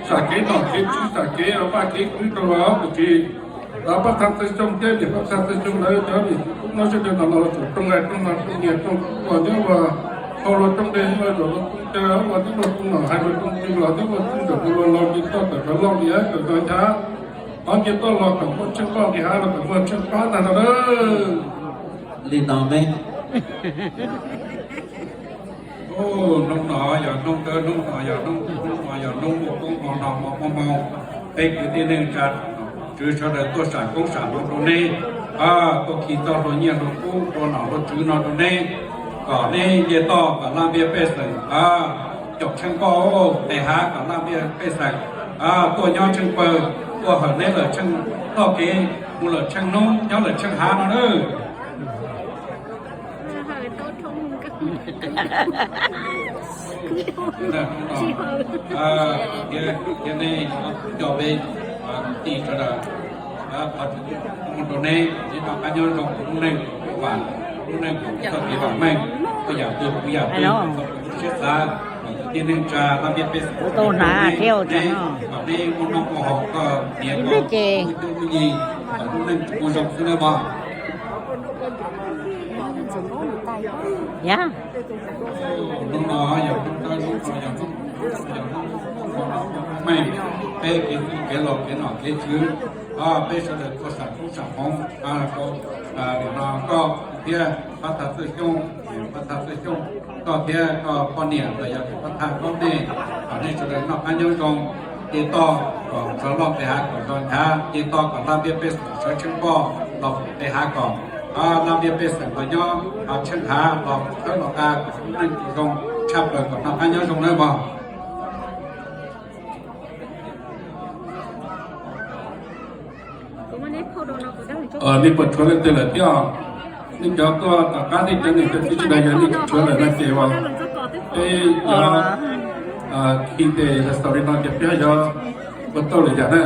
Sam kev nom kev tswv, sam kev vaj kev kwv rau tus tswv, pab txhab txhua xyoo thiab niam pab txhab txhua xyoo lawv cov niam txiv tub no sawv daws no los tsoom rooj nqaij rooj noj rooj nyiaj rooj kub los nyob ua hauv luag rooj dej los tsoom rooj caw los nyob ua rooj nom hais luag rooj tswv los nyob ua txwj ntawm tus luag laus ces toj tawm cov loj li tawm cov nchav, qhov ces toj los kom muaj tsheej poj nqis hav los kom muaj tsheej pab ntag no na. Li no me. Hnub no yog hnub kawg, hnub no yog hnub, hnub no yog hnub muaj koob hmo no hmo muaj hmoo. Peb kwv tij neej tsa tswv sawv daws tuaj sam koob sam hmoov rau neb, tuaj khi txoj hlua nyiaj hlua kub hlua nom hlua tswv no rau neb, kom neb nce toj kom laj npiaj pej xeem, caum tsheej poj nqis hav kom laj npiaj pej xeem, tuaj nyob tsheej pawg, tuaj hawm neb lawm tsheej toj kev, mus lawm tsheej hnub, nyob lawm tsheej hav no na. Thiab nej cov peb kwv tij sawv daws, qhov tseem ceeb rau neb, neb noj qab nyob zoo, lub neej vam, lub neej txoj kev vam meej, txoj yam twg kuv yam twg txoj kev lub siab xav, kwv tij neej tsa laj npiaj pej xeem, neb kom neb muaj noj muaj haus, koj niam koj tub tub yig, kom lub neej muaj zoo xwb nawb mog. Yog hnub no yog hnub, hnub no yog hnub, yog hnub meej, peb kev txwj kev laus kev nom kev tswv, peb sawv daws tuaj sam koob sam hmoov rau nim no koj thiab pab txhab txhua xyoo, pab txhab txhua xyoo, koj thiab koj poj niam los yog tus pab txhab koj nej, kom nej sawv daws noj qab nyob zoo, nce toj kom zog loj nqis hav kom zog nchav, nce toj kom laj npiaj pej xeem sawv tsheej poj los nqis hav kom laj npiaj pej xeem los nyob tsheej hav los sawv los nqa kom lub neej zoo tshaj plaws kom noj qab nyob zoo nawb mog. Nej puas tshuav leej twg lawm thiab? Nej cov tuaj tom qab nej cov niam cov txiv sawv daws yog nej tshuav lawm no ces uas peb cov khi tes xaus li no ces peb ho yuav ua tau lawm yam na.